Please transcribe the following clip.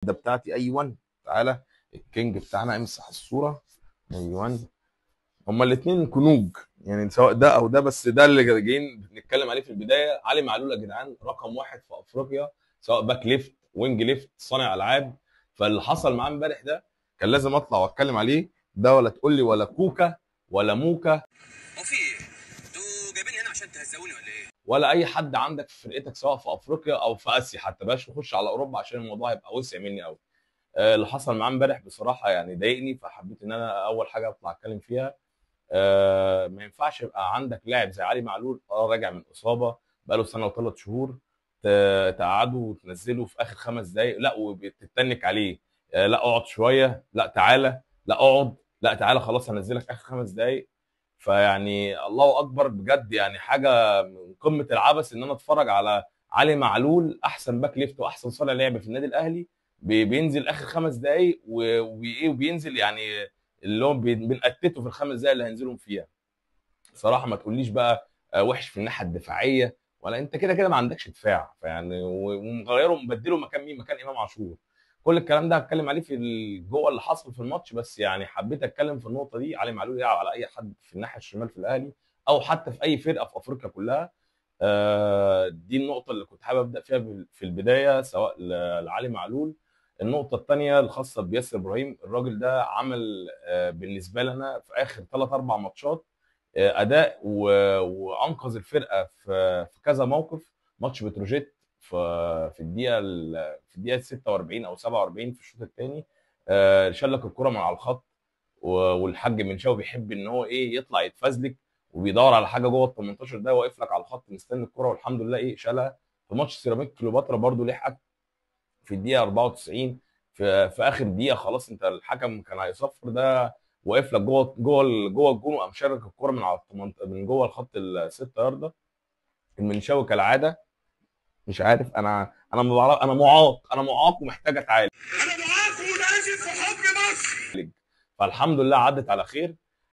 ده بتاعتي. ايوه تعالى الكينج بتاعنا، امسح الصورة. ايوه هما الاثنين كنوج يعني، سواء ده او ده، بس ده اللي جايين نتكلم عليه في البداية. علي معلول يا جدعان رقم واحد في افريقيا، سواء back left، wing left، صانع العاب. فاللي حصل معاه امبارح ده كان لازم اطلع واتكلم عليه. ده ولا تقول لي ولا كوكا ولا موكا، هو في ايه؟ انتوا جايبيني هنا عشان تهزقوني ولا ايه؟ ولا اي حد عندك في فرقتك سواء في افريقيا او في اسيا، حتى باش نخش على اوروبا عشان الموضوع هيبقى وسع مني قوي. اللي حصل معاه امبارح بصراحة يعني ضايقني، فحبيت ان انا اول حاجة اطلع اتكلم فيها. ما ينفعش يبقى عندك لاعب زي علي معلول، راجع من اصابه بقاله سنة وثلاث شهور، تقعده وتنزله في اخر 5 دقائق، لا وبتتنك عليه، لا اقعد شوية، لا تعالى، لا اقعد، لا تعالى، خلاص هنزلك اخر 5 دقائق. فيعني الله اكبر بجد، يعني حاجة من قمة العبث ان انا اتفرج على علي معلول احسن back left واحسن صانع لعب في النادي الاهلي بينزل اخر 5 دقائق وبينزل يعني اللي هو بنقتته في ال5 دقائق اللي هينزلهم فيها. صراحة ما تقوليش بقى وحش في الناحية الدفاعية، ولا انت كده كده ما عندكش دفاع، فيعني ومغيره ومبدله مكان مين؟ مكان امام عاشور. كل الكلام ده هتكلم عليه في جوه اللي حصل في الماتش، بس يعني حبيت اتكلم في النقطة دي. علي معلول يلعب على اي حد في الناحية الشمال في الاهلي او حتى في اي فرقه في افريقيا كلها. دي النقطة اللي كنت حابب ابدا فيها في البداية، سواء لعلي معلول. النقطة الثانية الخاصة بياسر ابراهيم، الراجل ده عمل بالنسبة لنا في اخر 3-4 ماتشات اداء وانقذ الفرقة في كذا موقف. ماتش بتروجيت في الدقيقة 46 او 47 في الشوط الثاني، شلك الكره من على الخط، والحاج منشاوي بيحب ان هو ايه يطلع يتفزلك وبيدور على حاجة جوه ال 18، ده واقف لك على الخط مستني الكره، والحمد لله ايه شالها. في ماتش سيراميك كليوباترا برده لحقك في الدقيقة 94 في اخر دقيقة، خلاص انت الحكم كان هيصفر، ده واقف لك جوه جوه جوه الجون وقام شارك الكره من على من جوه الخط ال6 يارده. المنشاوي كالعادة مش عارف، انا ما بعرف، انا معاق، انا معاق ومحتاج اتعالج، انا معاق ولازم في حضن مصر. فالحمد لله عدت على خير.